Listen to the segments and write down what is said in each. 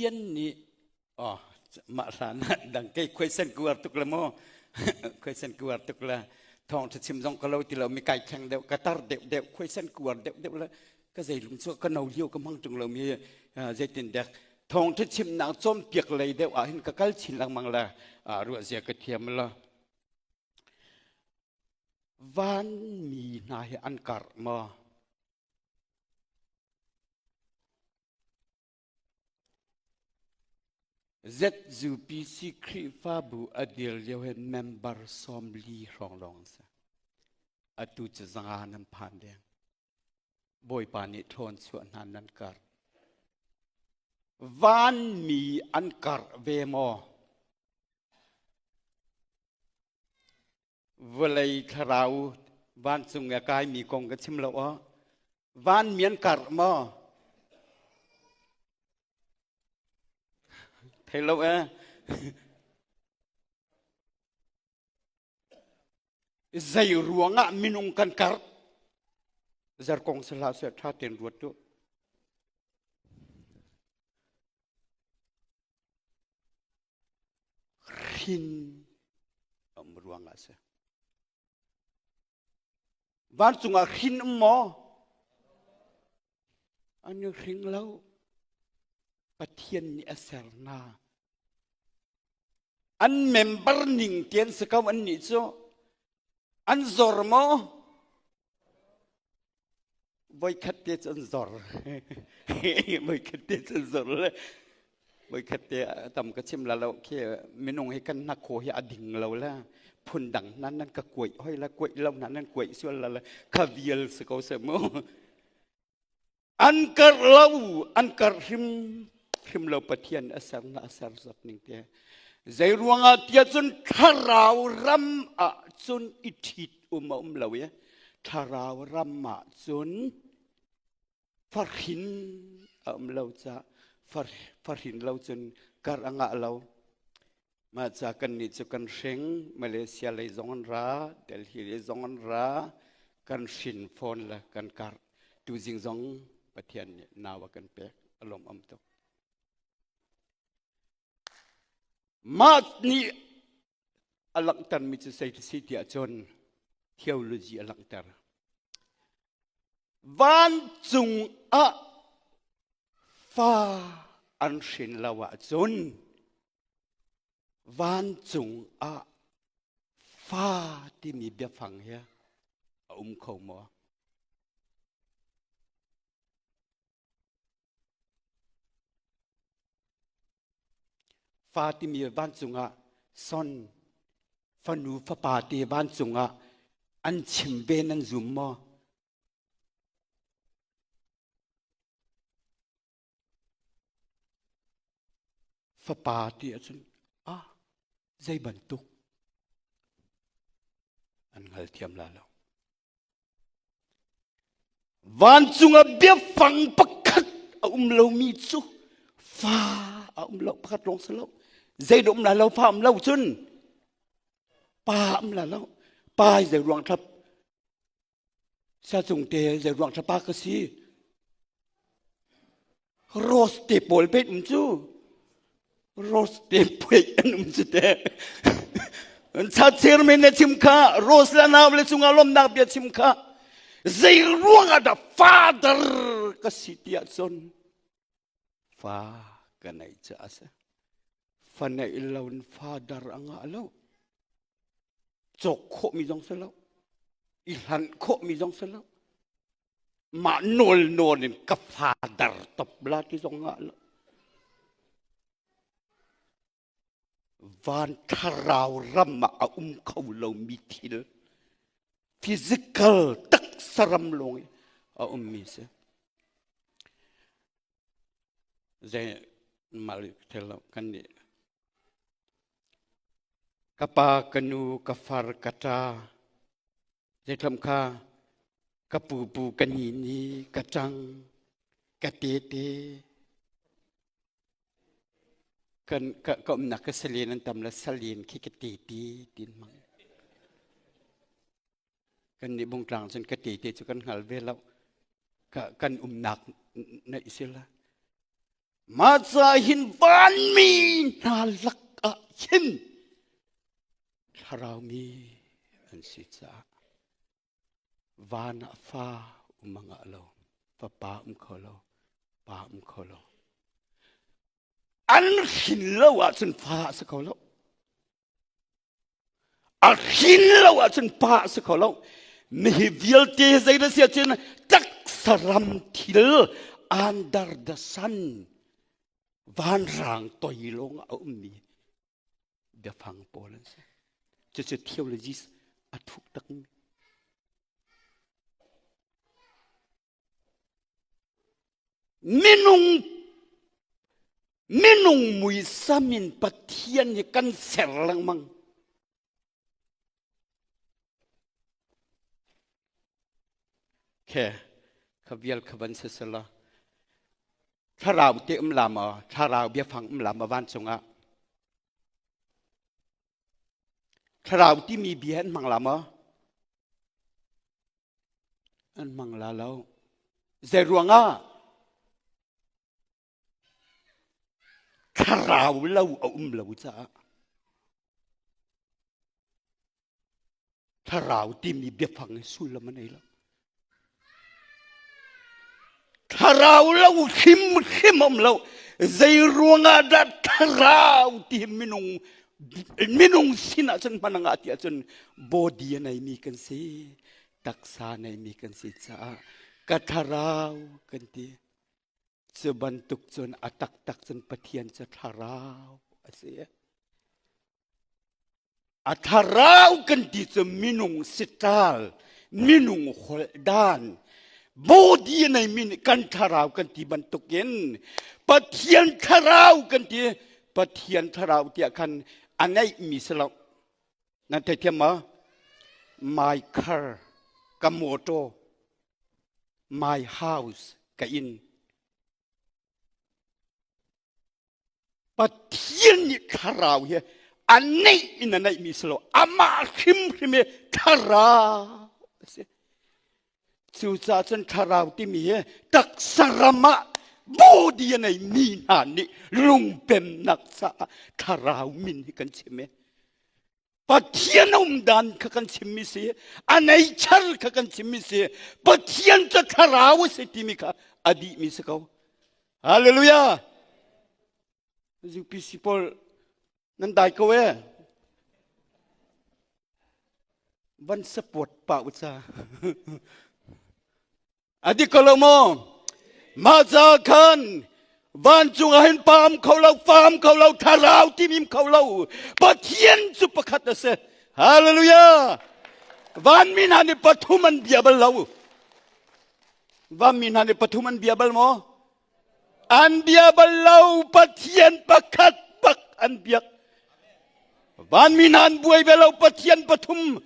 Pathian nih oh mah hlan ah dang kei question ka uar tuk la mu question ka uar tuk la thawng tha chim zong ka lo ti lo mi kai thleng deuh ka tar deuh deuh question ka uar deuh deuh la ka zei lung chu ka no lio ka hmang tung lo mi zeitin dek thawng tha chim nak cawm piak lei deuh ah hin ka kal chin lengmang la ruah zia ka thiam la van mi hna hi an kar maw ZUPC Khrihfabu a dir lio hi member 40 hrawng lawng an si. Atu cu zanga nan phan deng. Bawipa nih ṭhawn chuah hna nan karh. Vanmi an karh ve maw? Vawlei thlarau vancung a kaimi kong ka chim lo ah vanmi an karh maw? Thei lo eh. Zei ruangah minung kan karh? Zarkong si hlah seh ṭha tein ruat tuah. Hrin um ruangah a si. Vancung ah hrin um maw? An i hring lo. Pathian nih a ser hna. An member ning te an si ko an nih cu. An zor maw? Voikhat te cu an zor. Voikhat te cu an zor le voikhat te tam ka chim la lo khi minung hi kan hnakhaw hi a ding lo le phundang nan nan ka kuaih hoi la kuaih lo na nan kuaih sual la le kha vial si ko se mu. An karh lo an karh hrim hrim lo Pathian a ser na a ser zat ning te. Zei ruangah tiah cun thlarau ram ah cun i ṭhit um a um lo i thlarau ram ah cun farhin a um lo ca farhin lo cun kar a ngah lo. Mah ca kan nih cu kan hring Malaysia lei zong an ra Delhi lei zong an ra kan hrin fawn le kan karh tuzing zong Pathian nih nau a kan pek a lawm am tuk. Mah nih a langhtermi cu zei si tiah cun theology a langhter. Vancung ah fa an hrin lo ahcun vancung ah fa timi biafang hi a um kho maw? Fa timi vancung ah son fanu fapa te vancung ah an chim ve nan zum maw? Fapa ti ahcun ah zei bantuk an hngalthiam la lo. Vancung ah biafang pakhat a um lomi cu fa a um lo pakhat lawng si lo. Zei dah um la lo fa um lo cun pa um la lo. Pa zei ruang thlap Sacung te zei ruang thlapa ka si. Rose te pawl pet um cu. Rose te puai an um cu te. Cha chairman na chim kha Rose la nau le cungah lawmnak bia chim kha zei ruang ah dah father ka si tiah cun fa ka neih ca a si. Fa neih lo in father a ngah lo. Cawk khawhmi zong si lo. I hlanh khawhmi zong si lo. Mah nawl nawl in ka father top la ti zong ngah lo. Van thlarau ram ah a um kho lomi thil physical taksa ram lawng i a ummi si. Zei mal thil lo kan nih ka pa ka nu ka far ka ṭa Zeitlum kha ka pupu ka ni ni ka ṭang ka tete kan ka, ka umnak ka salen an tam le salen khi ka tete tin mang kan nih bungtlang cun ka tete cu kan hngal ve lo ka kan umnak na isila. Mah ca hin vanmi hna lakah hin thlarau mi an si caah van ah fa um a ngah lo, fapa um kho lo, pa um kho lo. An hrin lo ahcun fa a si kho lo. A hrin lo ahcun pa a si kho lo. Mihi vialte zei na si ahcun taksa ram thil under the sun vanrang toi lawng ah a ummi biafang pawl an si. Cucu theologies a thuk takmi. Minung minung muisam in Pathian hi kan ser lengmang. Khe kha vial kha van sisala thlarau te um la ma thlarau biafang um la ma vancung ah thlarau timi bia an hmang la maw An hmang la lo. Zei ruangah? Thlarau lo a um lo caah. Thlarau timi biafang hi sullam a nei lo. Thlarau lo hrimhrim a um lo. Zei ruangah dah thlarau ti minung minung sin ah cun hman ngah ti ahcun body a neimi kan si taksa neimi kan si caah ka thlarau kan ti. Cu bantuk cun a taktak cun Pathian cu thlarau a si. A thlarau kan ti cu minung sital, minung holh dan, body nei mi nih kan thlarau kan ti bantukin Pathian thlarau kan ti Pathian thlarau tiah khan a ngeihmi si lo. Nan theithiam maw? My car, ka motor, my house, ka inn. Pathian nih thlarau hi a neih in a neihmi si lo amah hrimhrim hi thlarau a si cucaah cun thlarau timi hi taksa ram ah body a neimi hna nih lungpemnak caah thlarau min hi kan chim i Pathian a um dan kha kan chimmi si a nature kha kan chimmi si Pathian cu thlarau a si timi kha a dihmi si ko Hallelujah UPC pawl nan dai ko e van support pa u ca A dik ko lo maw? Mah ca khan vancung ah hin paam kho lo, faam kho lo, thlarau timim kho lo. Pathian cu pakhat a si. Hallelujah! Vanmi hna nih pathum an bia bal lo. Vanmi hna nih pathum an bia bal maw? An bia bal lo. Pathian pakhat bak an biak. Vanmi hna an buai ve lo. Pathian pathum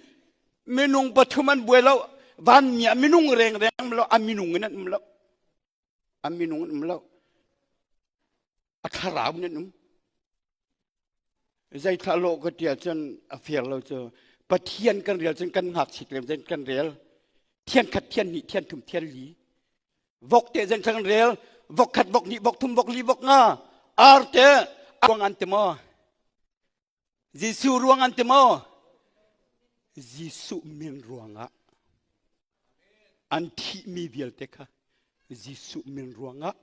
minung pathum an buai lo vanmi ah minung rengreng um lo a minung in an um lo a minung in um lo a thlarau in an um zei thla lo ka tia cun a fair lo cu pathian kan rel cun kan ngakchit lem cun kan rel thian khat thian hnih thian thum thian li vok te zen kan rel vok khat vok hnih vok thum vok li vok nga ar te ruang an te maw Jesuh ruang an ti maw? Jesuh min ruangah an thihmi vialte kha Jesuh min ruangah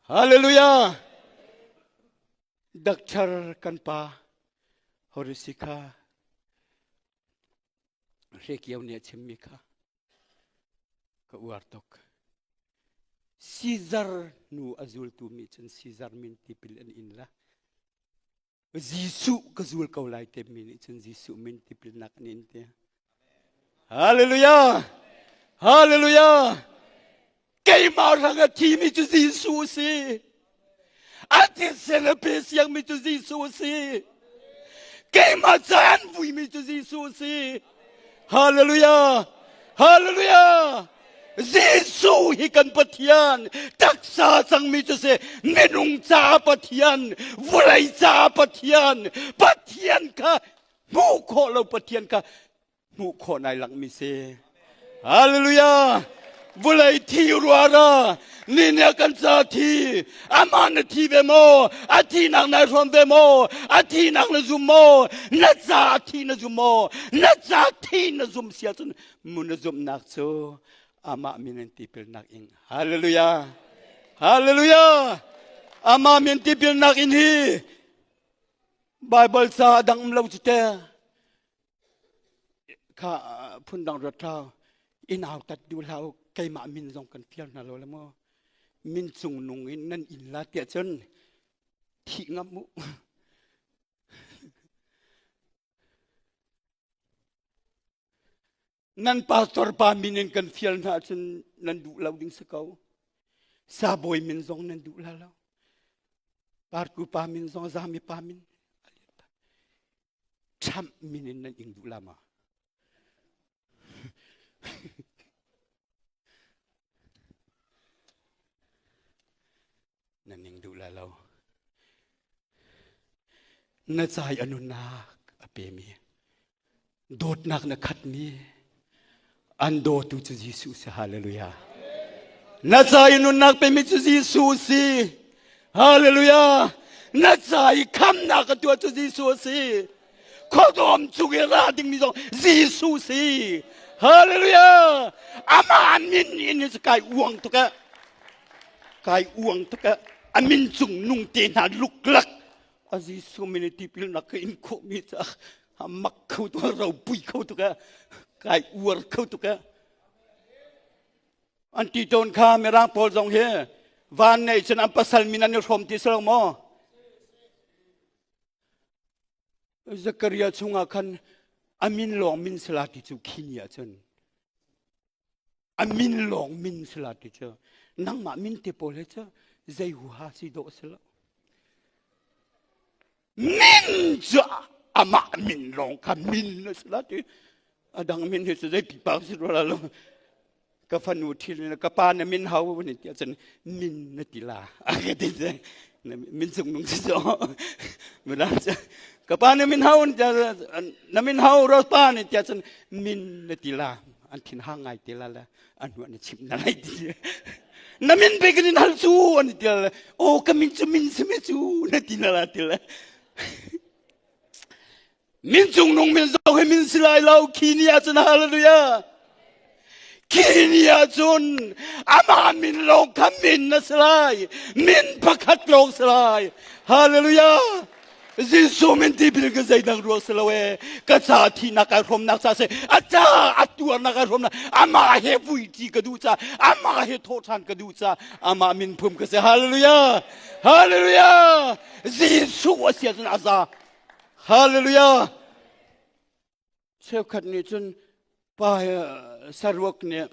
Hallelujah! Doctor kan pa Horisi kha hrekiau nih a chimmi kha ka uar tuk. Caesar hnu a zultu mi cun Caesar min tipil an in la. Jesuh ka zul ko lai te mi nih cun Jesuh min tipilnak an in te. Hallelujah! Hallelujah! Keimah rang a thimi cu Jesuh a si. A thisen a pe siangmi cu Jesuh a si. Keimah ca an vuimi cu Jesuh a si. Hallelujah! Hallelujah! Jesuh hi kan Pathian taksa cangmi cu si minung ca Pathian vawlei ca Pathian Pathian kha hmuh khawh lo Pathian kha hmuh khawh nai langmi si. Hallelujah! Vulei thi ruara ni ne kan ca thi amah na thi ve maw a thi nak nai hrawm ve maw a thi nak na zum maw na ca a thi na zum maw na ca thi na zum sia cun mu na zumhnak cu amah min an tipilnak ing hallelujah hallelujah amah min tipilnak in hi Bible ca dang um lo cu te kha phundang ruat thau in au tat du hlah u keimah min zong kan fial hna lo le maw min cung nung in nan in la tiah cun thih ngam mu nan pastor pa min in kan fial hna cun nan duh lo ding si ko sabawi min zong nan duh la lo parku pa min zong zami pa min Trump min in nan ing duh la ma? Nan ing duh la lo. Na cai a nunnak a pemi dawtnak na khatmi an dawtu cu Jesuh si hallelujah na ca i nunnak pemi cu Jesuh si hallelujah na ca i khamnak a tuah cu Jesuh si khuadawm cung i ra dingmi zong Jesuh si hallelujah amah min in hi kai uang tuk eh kai uang tuk eh a min cung nung te hna luklak a Jesuh min i tipilnak ka in khawhmi ca a mak kho tuk a ropui kho tuk a kai uar kho tuk a an ti tawn kha mirang pawl zong hi van nei cun an pasal min an i hrawm ti si lo maw Zakaria chungah khan a min lawng min sala ti cu khi ni ah cun a min lawng min sala ti cu nangmah min te pawl he cu zei huha si dawh si lo Min cu amah min lawng kha min a si la ti. A dang min hi cu zei pipa si rua lo. Ka fanu thil ka pa na min hau ni ti cun min na ti la. A ka ti ce. Min cung nung si so. Mula cu ka pa na min hau na min hau ro pa ni ti cun min na ti la. An thin hang ngai ti la le an hnu an chim na lai ti. Na min pe kan in hal cu an ti le o ka min cu min si me cu na ti na la ti le min cung nung min zong hi min si lai lo khi ni ah cun hallelujah khi ni ah cun amah min lawng kha min na si lai min pakhat lawng si lai hallelujah Jesuh min tipil ka zeidang ruang si lo e ka ca thihnak ai hrawmnak ca si a ca a tuarnak ai hrawmnak amah he vuiti ka duh ca amah he thawhṭhan ka duh ca amah min phum ka si hallelujah hallelujah Jesuh a si ahcun a za hallelujah Cheukhat nih cun pa saruak nih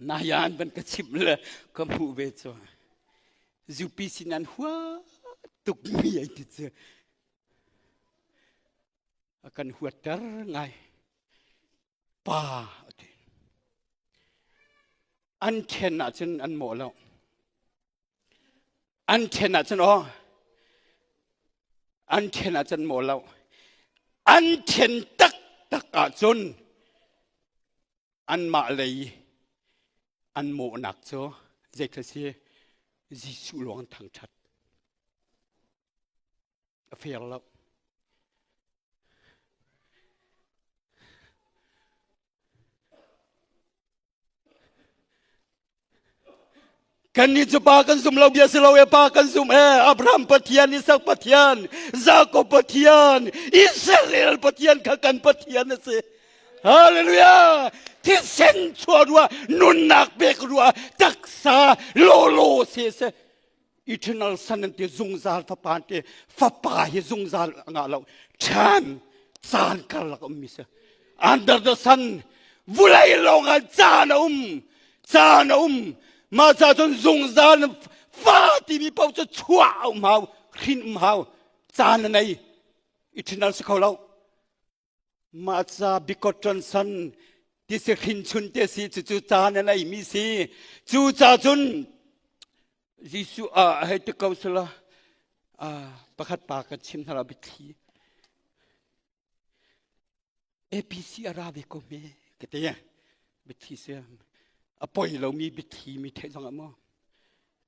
nayan van ka chimh le ka hmuh ve cu zupi sin an hua tuk mi ai ti cu a kan huatter ngai pa a ti an then ahcun an mawh lo An ṭhen ahcun aw, an ṭhen ahcun maw lo. An ṭhen taktak ahcun anmah lei an mawhnak cu zeitluk si Jesuh lawng an thangṭhat. A fair lo. Kannih cu pa kan zum lo bia si lo e pa kan zum e Abraham Pathian Isak Pathian Jakob Pathian Israel Pathian kha kan Pathian a si Hallelujah thisen chuah rua nunnak pek rua taksa lawlaw se se eternal son an ti zungzal fapa an ti fapa hi zungzal a ngah lo chan caan karlak ummi si under the sun vulei lawng ah caan a um caan a um mah ca cun zungzal fa timi paoh cu chuah a um hau hrin um hau caan a nei eternal si kho lo Mah ca begotten son ti si hrinchun te si cucu ca na neimi si. Cu ca cun Jesuh ah hei ti ko sila pakhat pa kan chim hna lo biathli. APC a ra ve ko me ka ti. Biathli si. A poi lomi biathli mi theih zongah maw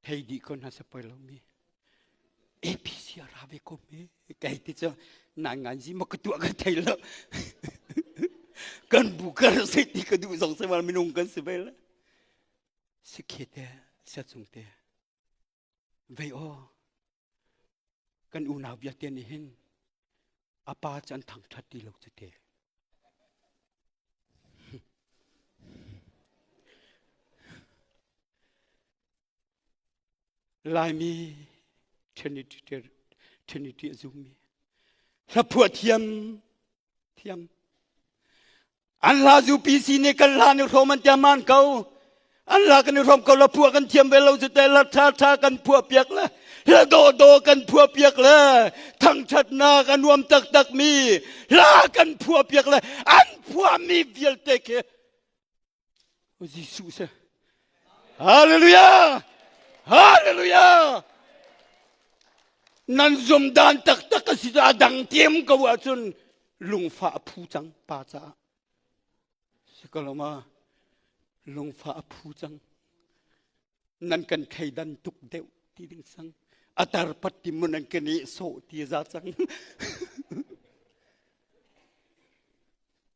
thei dih ko hna seh poi lomi. APC a ra ve ko me. Kai ti cu na ngan zi ma ka tuah ka thei lo. Kan bu kar se ti ka duh zong se mal minung kan si ve la. Sikhe te sia chung te. Vei o kan unau vialte nih hin a pa cu an thangṭhat ti lo cu te. Laimi Trinity Trinity a zummi hlaphuah thiam thiam An hla zu PC nih kan hla ni hrawm an tiam man ko. An hla kan i hrawm ko la phuah kan thiam ve lo cu te la tha tha kan phuah piak le hla do do kan phuah piak le thangthatnak a nuam taktak mi hla kan phuah piak le an phuah mi vialte khi Jesuh se Hallelujah Hallelujah nan zum dan taktak a si a dang tiam ko ahcun lungfah a phu cang pa caah si ko lo ma lungfah a phu cang nan kan thleidan tuk deuh ti ding sang atar pat ti mun an kan i sawh ti za cang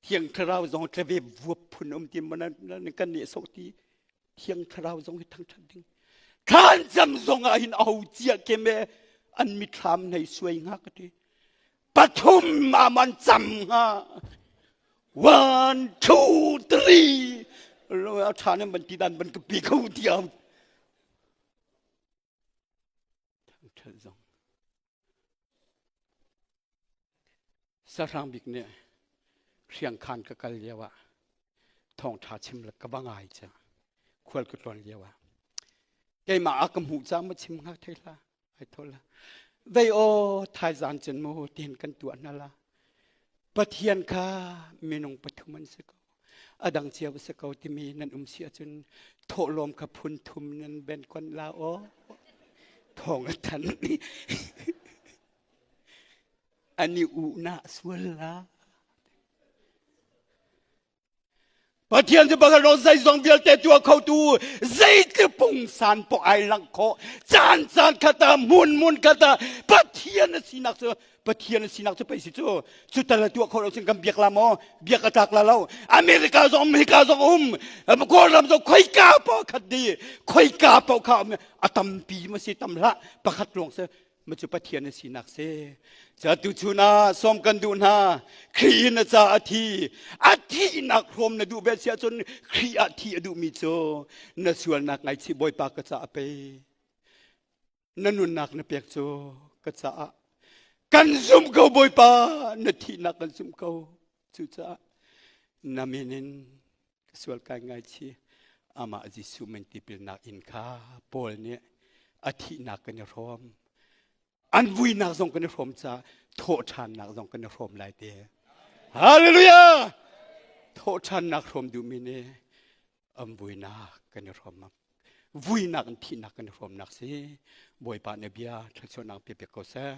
thiang thlarau zong tleve vuap phun um ti mun an kan ni sawh ti thiang thlarau zong hi thangthat ding thlan cam zong ah hin aho cia ke me an mithlam nei suai nga ka ti pathum ma man cam nga one two three lo a tha ne ban ti dan ban ka pi ko ti am thangthat zong Sahrang bik nih hriangkhan ka kal lio ah thawngṭha chim le ka va ngai ca khual ka tlawn lio ah keimah a ka hmuh ca ma chim hngak thei hlah ai thaw la vei aw thaizan cun mu tin kan tuah hna la Pathian kha minung pathum an si ko a dang cio si ko timi nan um si ahcun thawhlawm kha phun thum nan ben kon la aw thawng a than an i uhnak sual la. Pathian cu bakal ro zeizong vialte tuah khotu zeitluk pungsan poh ai langh khawh caan caan khat ah hmun hmun khat ah Pathian a sinak cu Pathian a sinak cu pei si cu cu tal a tuah kho lo cun kan biak la maw biak a tlak la lo America zong um hika zong um Kawlram zong khoika paoh khat di khoika paoh kha um a tampi ma si tam hlah pakhat lawng si ma cu Pathian a sinak si. Ca tuchun ah sawm kan duh hna. Khrih in a ca a thi. A thihnak hrawm na duh ve si ahcun Khrih ah thi a duhmi cu na sualnak ngaihchih Bawipa ka ca a pe. Na nunnak na pek cu ka caah kan zum ko Bawipa na thihnak kan zum ko. Cucaah na min in ka sual kai ngaichih amah Jesuh min tipilnak in kha Paul nih a thihnak kan i hrawm an vuinak zong kan i hrawm caah thawhṭhannak zong kan i hrawm lai te hallelujah thawhṭhannak hrawm duhmi nih an vuinak kan i hrawm vuinak in thihnak kan i hrawmnak si bawipa nih bia thluachuahnak pe pek ko seh.